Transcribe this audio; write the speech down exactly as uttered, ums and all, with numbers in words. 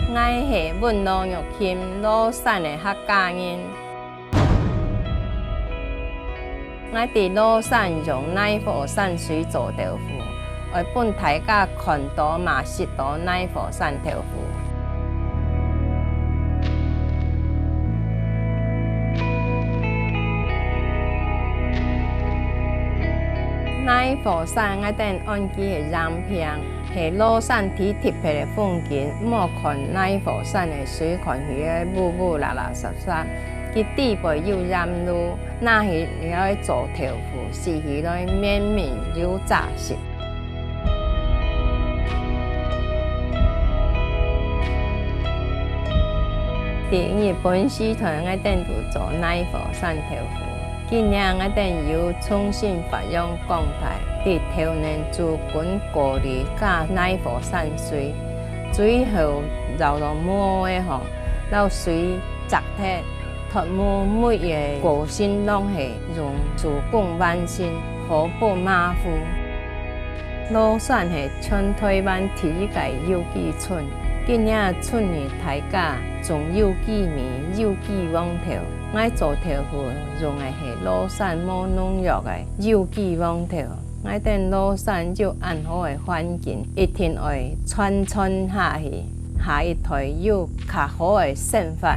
𠊎係溫羅玉琴，羅山个客家人。𠊎在羅山用泥火山水做豆腐，愛分大家看到嘛食到泥火山豆腐。 泥火山𠊎兜安佢係陽坪，係羅山最特別个風景。莫看泥火山个水看起來烏烏垃垃圾圾，佢底背有鹽路，拿起來做豆腐，食起來綿綿有扎實。 在日本時代，𠊎兜就做泥火山豆腐。今年𠊎兜又重新發揚光大，在豆乳煮滾過濾加泥火山水，最後摎落模仔項，摎水擳忒，脫模每一個過程攏係用手工完成，毫不馬虎。 羅山係全台灣第一個有機村，今年春日大家種有機米、有機黃豆。𠊎做豆腐用个係羅山無農藥个有機黃豆。𠊎兜羅山有恁好个環境，一定愛傳承下去，下一代有較好个生活。